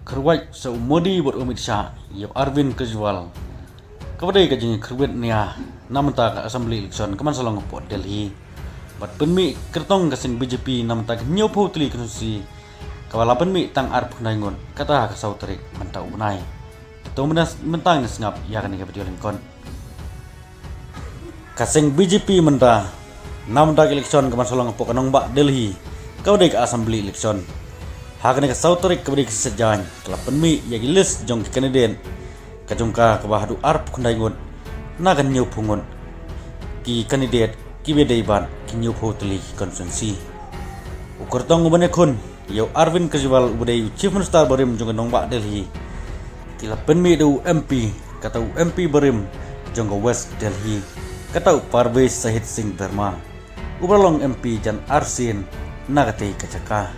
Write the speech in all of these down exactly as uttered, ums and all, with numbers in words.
kyrwat sa u Modi bad u Amit Shah ïa u Arvind Kejriwal, kaba dei ka jingkyrwat nia na mynta ka Assembly election ka man sa long hapoh Delhi. Bad pynmih kyrtong ka seng B J P na mynta ka hynñiewphew tylli constituency, kaba la pynmih tang arphew khyndai ngut kata ka saw tarik mynta u bnai. To mynta mynta ngin sngap ïa kane ka video lyngkot. Ka seng B J P mynta, na mynta ka election ka ban sa long hapoh ka nongbah Delhi, kaba dei ka Assembly election. Ha kane ka saw tarik kaba dei ka Saitjaiñ, ka la pynmih ïa ki list jong ki candidate, ka jong ka kaba haduh arphew khyndai ngut na ka hynñiewphew ngut ki candidate kiba dei bad ki hynñiewphew tylli ki constituency. U kyrtong uban ïakhun ïa u Arvind Kejriwal uba dei u Chief Minister barim jong ka nongbah Delhi, ki la pynmih da u M P, kata u M P barim jong ka West Delhi, kata u Parvez Sahit Singh Verma, uba la long M P jan arsien na katei ka jaka.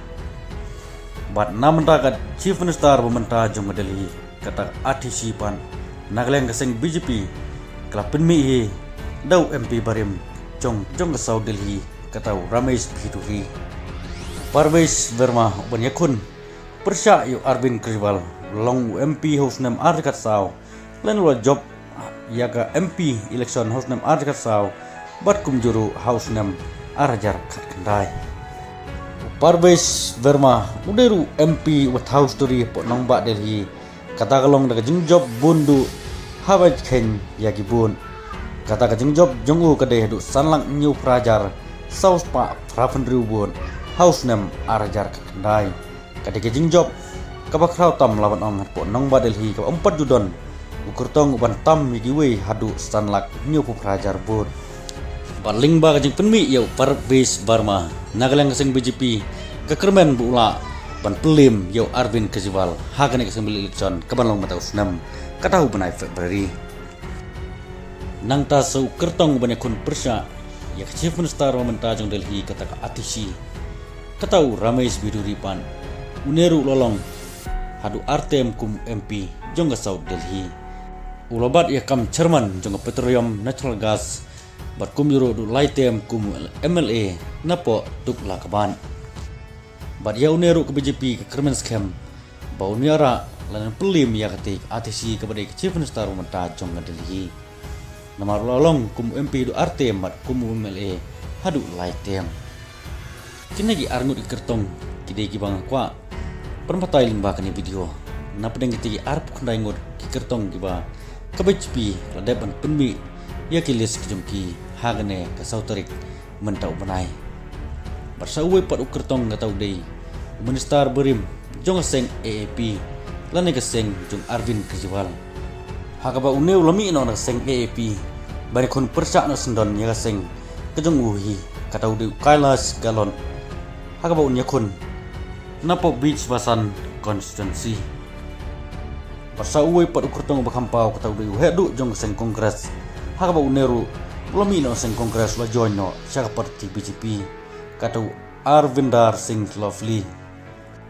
Bad na mynta ka Chief Minister ba mynta jong ka Delhi, kata ka Atishi pat, na ka liang ka seng B J P ka la pynmih hi da u M P barim jong, jong ka South Delhi, kata u Ramesh Bidhuri. Parvez Verma uban ïakhun pyrshah ïa u Arvind Kejriwal, u la long u M P ha u snem ar hajar khatsaw, lane u la jop ïa ka M P election ha u snem ar hajar khatsaw, bad kumjuh ruh ha u snem ar hajar khatkhyndai. U Parvez Verma u dei ruh u M P uba thaw histori hapoh nongbah Delhi, kata ka long da ka jingjop bun duh haba kheiñ ïa ki vote. Kata ka jingjop jong u ka dei haduh san lak hynñiewphew phra hajar saw spah phra phew hynriew vote ha u snem ar hajar khatkhyndai. Ka dei ka jingjop kaba khraw tam la ban ong hapoh nongbah Delhi kaba ym pat ju don u kyrtong uban tam ïa kiwei haduh san lak hynñiewphew phra hajar vote. Bad lyngba ka jingpynmih ïa u Parvez Verma, na ka liang ka seng B J P ka kyrmen ba u lah ban pynliem ïa u Arvind Kejriwal ha kane ka Assembly election ka ban long mynta u snem, kata u bnai February. Nangta sa u kyrtong uban ïakhun pyrshah ïa ka Chief Minister ba mynta jong Delhi, kata ka Atishi, kata u Ramesh Bidhuri pat, une ruh u la long haduh ar term kum M P jong ka South Delhi. U la bat ïa ka kam chairman jong ka Petroleum Natural Gas, bad kumjuh ruh haduh lai term kum M L A napoh Tuklakabad. Bad ïa une ruh ka B J P ka kyrmen skhem ba un ïarah lane pynliem ïa katei ka Atishi kaba dei ka Chief Minister ba mynta jong ka Delhi. Namar u la long kum M P haduh ar term bad kum M L A haduh lai term. Kine ki ar ngut ki kyrtong ki dei kiba nga kwah pynbatai lyngba kane video. Na pdeng kitei ki arphew khyndai ngut ki kyrtong kiba ka B J P la dep ban pynmih ïa ki list ki jong ki ha kane ka saw tarik mynta u bnai. Bad sa uwei pat u kyrtong kata u dei u minister barim jong ka seng A A P lane ka seng jong Arvind Kejriwal, ha kaba une u la mih noh na ka seng A A P ban ïakhun pyrshah noh syndon ïa ka seng ka jong u hi, kata u dei u Kailash Gehlot, ha kaba un ïakhun napoh Brisbane constituency. Bad sa uwei pat u kyrtong uba kham paw kata u dei u heh duh jong ka seng Congress, ha kaba une ruh u la mih noh seng Congress, u la join noh sha ka party B J P, kata u Arvinder Singh Lohri.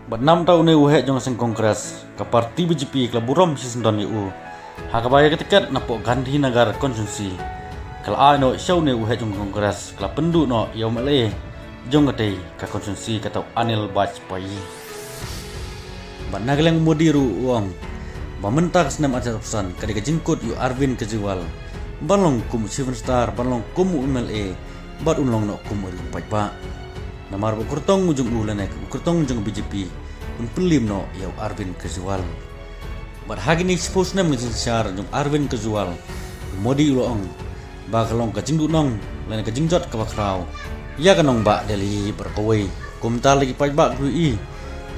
Bad namar une u heh jong ka seng Congress, ka party B J P ka la burom shisyndon ïa u, ha kaba ïa ka tiket napoh Gandhinagar constituency ka la ai noh sha une u heh jong ka Congress, ka la pynduh noh ïa u M L A jong katei ka constituency, kata u Anil Bajpayee. Bad na ka liang u Modi ruh u ong ba mynta ka snem ar hajar arphew san ka dei ka jingkut ïa u Arvind Kejriwal ban long kum u chief minister, ban long kum u M L A, bad un long noh kum u paidbah. Namar ba u kyrtong u jong u lane u kyrtong jong ka B J P un pynliem noh ïa u Arvind Kejriwal. Bad ha kine shiphew snem ka jingsynshar jong u Arvind Kejriwal, u Modi u la ong ba ka long ka jingduhnong lane ka jingjot kaba khraw ïa ka nongbah Delhi baroh kawei. Kumta la ki paidbah ki ïohi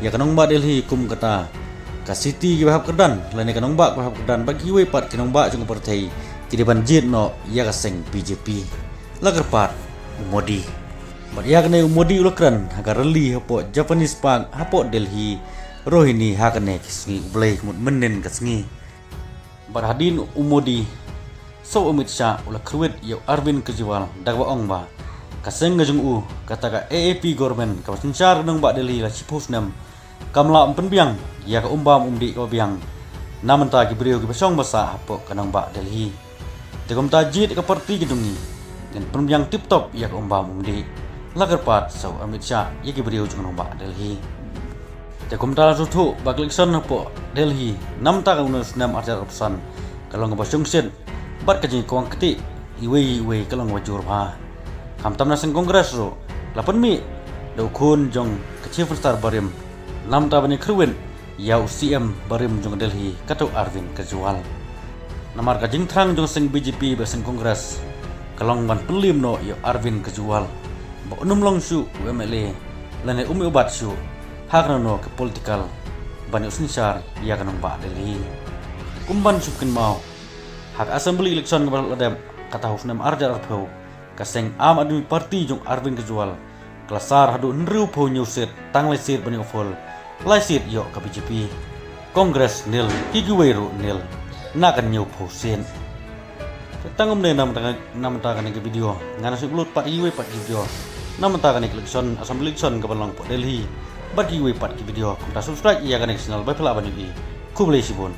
ïa ka nongbah Delhi kum kata ka city kaba hap kyrdan lane ka nongbah kaba hap kyrdan, bad kiwei pat ki nongbah jong ka pyrthei ki dei ban jied noh ïa ka seng B J P, la kyrpad u Modi. Bad ïa kane u Modi u la kren ha ka rally hapoh Japanese Park hapoh Delhi, Rohini, ha kane ka sngi U Blei ka mut mynnin ka sngi. Bad hadien u Modi, sa u Amit Shah u la kyrwit ïa u Arvind Kejriwal da kaba ong ba ka seng ka jong u, kata ka A A P government kaba synshar ka nongbah Delhi la shiphew snem, kam lah ban pynbiang ïa ka um bam um dih kaba biang na bynta ki briew kiba shong ba sah hapoh ka nongbah Delhi. Te kumta jied ka party ka jong ngi, ngin pynbiang tip top ïa ka um bam um dih, la kyrpad sa u Amit Shah ïa ki briew jong ka nongbah Delhi. Te kumta la sngewthuh ba ka election hapoh Delhi namta ka une u snem arhajar arphew san ka long kaba shongshit bad ka jingkwah kti iwei iwei ka long kaba jur bha. Khamtam na seng Congress ruh la pynmih da u khun jong ka Chief Minister barim namta ban ïakyrwit ïa u C M barim jong Delhi, kata u Arvind Kejriwal. Namar ka jingthrang jong seng B J P bad seng Congress ka long ban pynliem noh ïa u Arvind Kejriwal ba un ym long shuh u M L A lane um ïoh bat shuh ha kano ka political ban ïoh synshar ïa ka nongbah Delhi. Kum ban shu kynmaw, ha ka assembly election kaba la dep kata ha u snem arhajar arphew, ka seng Aam Aadmi Party jong Arvind Kejriwal ka la sar haduh hynriewphew hynñiew seat, tang lai seat ban ïoh full, lai seat ïoh ka B J P. Congress nil, ki kiwei ruh nil na ka hynñiewphew seat. Te tang kumne namta, namta kane ka video ngan sa upload pat kiwei pat ki video namta kane ka election, assembly election kaba long hapoh Delhi bad kiwei pat ki video. Kumta subscribe ïa kane ka channel ba phi lah ban ïohi. Khublei shibun.